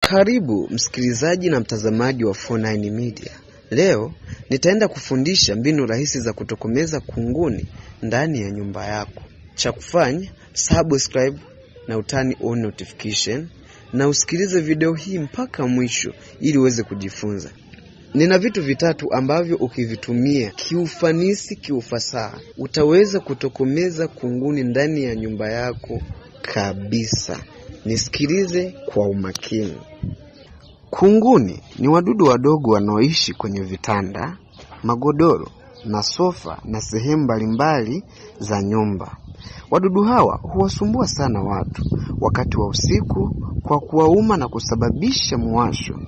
Karibu msikilizaji na mtazamaji wa 49 Media. Leo nitaenda kufundisha mbinu rahisi za kutokomeza kunguni ndani ya nyumba yako. Cha kufanya, subscribe na uturn on notification na usikilize video hii mpaka mwisho ili uweze kujifunza. Nina vitu vitatu ambavyo ukivitumia kiufanisi, kiufasaha, utaweza kutokomeza kunguni ndani ya nyumba yako kabisa. Nisikilize kwa umakini. Kunguni ni wadudu wadogo wanaoishi kwenye vitanda, magodoro na sofa na sehemu mbalimbali za nyumba. Wadudu hawa huwasumbua sana watu wakati wa usiku kwa kuwauma na kusababisha muwasho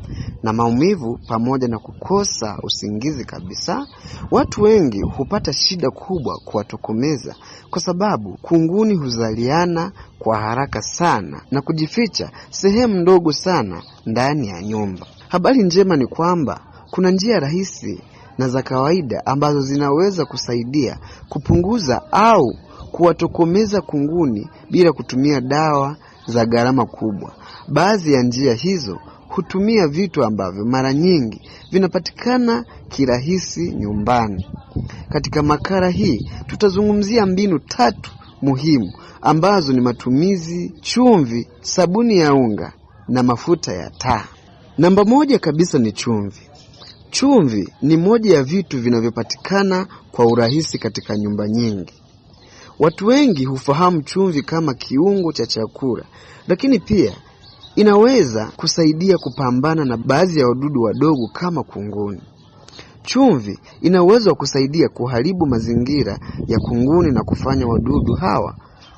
na maumivu pamoja na kukosa usingizi kabisa. Watu wengi hupata shida kubwa kuwatokomeza kwa sababu kunguni huzaliana kwa haraka sana na kujificha sehemu ndogo sana ndani ya nyumba. Habari njema ni kwamba kuna njia rahisi na za kawaida ambazo zinaweza kusaidia kupunguza au kuwatokomeza kunguni bila kutumia dawa za gharama kubwa. Baadhi ya njia hizo hutumia vitu ambavyo mara nyingi vinapatikana kirahisi nyumbani. Katika makala hii tutazungumzia mbinu tatu muhimu ambazo ni matumizi chumvi, sabuni ya unga na mafuta ya taa. Namba moja kabisa ni chumvi. Chumvi ni moja ya vitu vinavyopatikana kwa urahisi katika nyumba nyingi. Watu wengi hufahamu chumvi kama kiungo cha chakula, lakini pia inaweza kusaidia kupambana na baadhi ya wadudu wadogo kama kunguni. Chumvi ina uwezo wa kusaidia kuharibu mazingira ya kunguni na kufanya wadudu hawa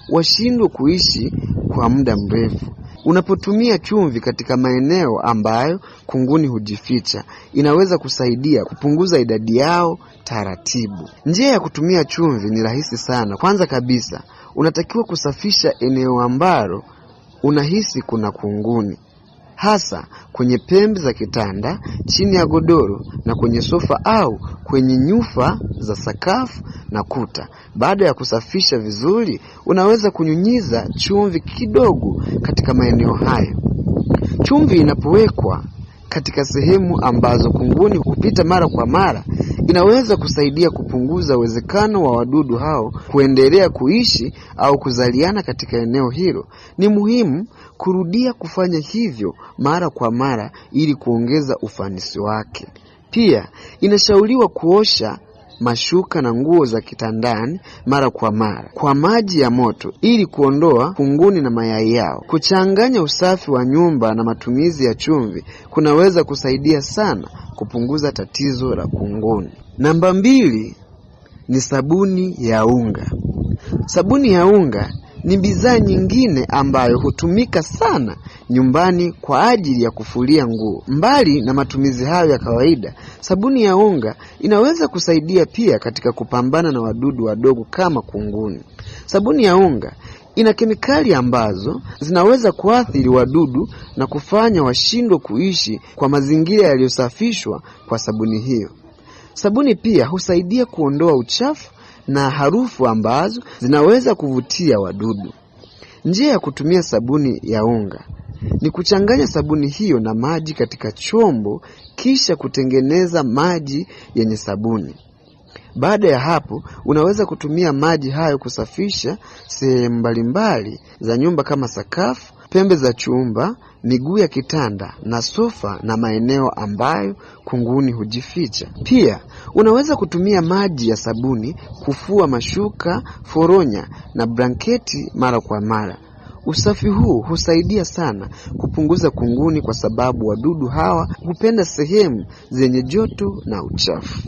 washindwe kuishi kwa muda mrefu. Unapotumia chumvi katika maeneo ambayo kunguni hujificha, inaweza kusaidia kupunguza idadi yao taratibu. Njia ya kutumia chumvi ni rahisi sana. Kwanza kabisa, unatakiwa kusafisha eneo ambalo unahisi kuna kunguni, hasa kwenye pembe za kitanda, chini ya godoro na kwenye sofa au kwenye nyufa za sakafu na kuta. Baada ya kusafisha vizuri, unaweza kunyunyiza chumvi kidogo katika maeneo hayo. Chumvi inapowekwa katika sehemu ambazo kunguni hupita mara kwa mara, inaweza kusaidia kupunguza uwezekano wa wadudu hao kuendelea kuishi au kuzaliana katika eneo hilo. Ni muhimu kurudia kufanya hivyo mara kwa mara ili kuongeza ufanisi wake. Pia inashauriwa kuosha mashuka na nguo za kitandani mara kwa mara kwa maji ya moto ili kuondoa kunguni na mayai yao. Kuchanganya usafi wa nyumba na matumizi ya chumvi kunaweza kusaidia sana kupunguza tatizo la kunguni. Namba mbili ni sabuni ya unga. Sabuni ya unga ni bidhaa nyingine ambayo hutumika sana nyumbani kwa ajili ya kufulia nguo. Mbali na matumizi hayo ya kawaida, sabuni ya unga inaweza kusaidia pia katika kupambana na wadudu wadogo kama kunguni. Sabuni ya unga ina kemikali ambazo zinaweza kuathiri wadudu na kufanya washindwe kuishi kwa mazingira yaliyosafishwa kwa sabuni hiyo. Sabuni pia husaidia kuondoa uchafu na harufu ambazo zinaweza kuvutia wadudu. Njia ya kutumia sabuni ya unga ni kuchanganya sabuni hiyo na maji katika chombo kisha kutengeneza maji yenye sabuni. Baada ya hapo, unaweza kutumia maji hayo kusafisha sehemu mbalimbali za nyumba kama sakafu, pembe za chumba, miguu ya kitanda na sofa na maeneo ambayo kunguni hujificha. Pia unaweza kutumia maji ya sabuni kufua mashuka, foronya na blanketi mara kwa mara. Usafi huu husaidia sana kupunguza kunguni kwa sababu wadudu hawa hupenda sehemu zenye joto na uchafu.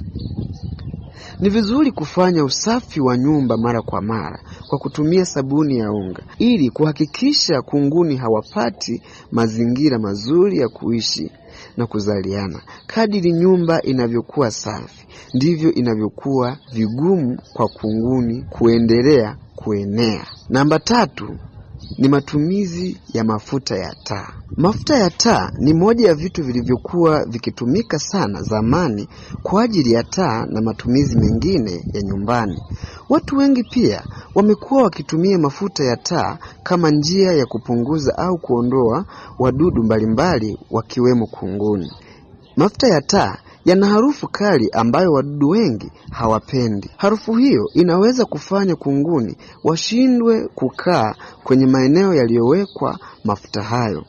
Ni vizuri kufanya usafi wa nyumba mara kwa mara kwa kutumia sabuni ya unga ili kuhakikisha kunguni hawapati mazingira mazuri ya kuishi na kuzaliana. Kadiri nyumba inavyokuwa safi, ndivyo inavyokuwa vigumu kwa kunguni kuendelea kuenea. Namba tatu ni matumizi ya mafuta ya taa. Mafuta ya taa ni moja ya vitu vilivyokuwa vikitumika sana zamani kwa ajili ya taa na matumizi mengine ya nyumbani. Watu wengi pia wamekuwa wakitumia mafuta ya taa kama njia ya kupunguza au kuondoa wadudu mbalimbali wakiwemo kunguni. Mafuta ya taa yana harufu kali ambayo wadudu wengi hawapendi. Harufu hiyo inaweza kufanya kunguni washindwe kukaa kwenye maeneo yaliyowekwa mafuta hayo.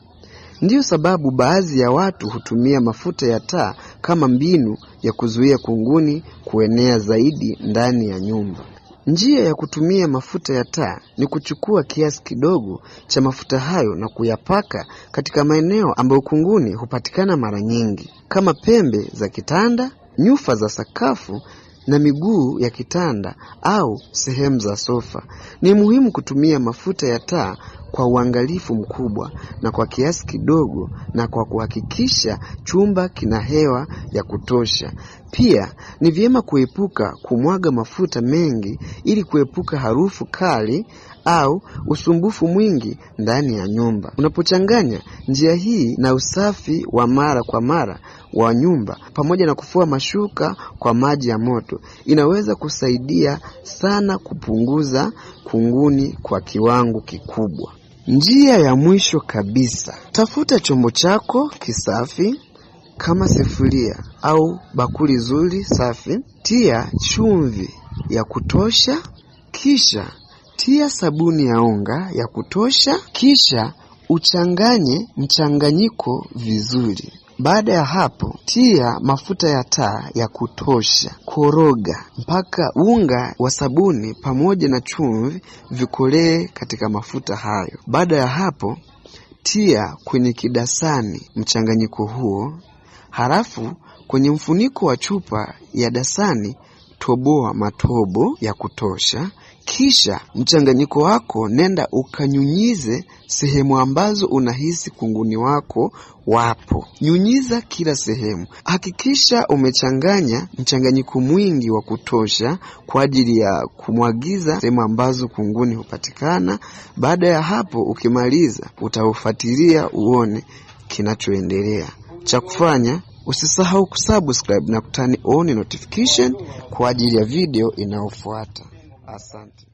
Ndiyo sababu baadhi ya watu hutumia mafuta ya taa kama mbinu ya kuzuia kunguni kuenea zaidi ndani ya nyumba. Njia ya kutumia mafuta ya taa ni kuchukua kiasi kidogo cha mafuta hayo na kuyapaka katika maeneo ambayo kunguni hupatikana mara nyingi, kama pembe za kitanda, nyufa za sakafu na miguu ya kitanda au sehemu za sofa. Ni muhimu kutumia mafuta ya taa kwa uangalifu mkubwa na kwa kiasi kidogo na kwa kuhakikisha chumba kina hewa ya kutosha. Pia ni vyema kuepuka kumwaga mafuta mengi ili kuepuka harufu kali au usumbufu mwingi ndani ya nyumba. Unapochanganya njia hii na usafi wa mara kwa mara wa nyumba pamoja na kufua mashuka kwa maji ya moto, inaweza kusaidia sana kupunguza kunguni kwa kiwango kikubwa. Njia ya mwisho kabisa, tafuta chombo chako kisafi kama sufuria au bakuli zuri safi. Tia chumvi ya kutosha, kisha tia sabuni ya unga ya kutosha, kisha uchanganye mchanganyiko vizuri. Baada ya hapo, tia mafuta ya taa ya kutosha. Koroga mpaka unga wa sabuni pamoja na chumvi vikolee katika mafuta hayo. Baada ya hapo, tia kwenye kidasani mchanganyiko huo, halafu kwenye mfuniko wa chupa ya dasani toboa matobo ya kutosha. Kisha mchanganyiko wako nenda ukanyunyize sehemu ambazo unahisi kunguni wako wapo. Nyunyiza kila sehemu. Hakikisha umechanganya mchanganyiko mwingi wa kutosha kwa ajili ya kumwagiza sehemu ambazo kunguni hupatikana. Baada ya hapo, ukimaliza utaufuatilia uone kinachoendelea. Cha kufanya, usisahau kusubscribe na kutani on notification kwa ajili ya video inayofuata. Asante.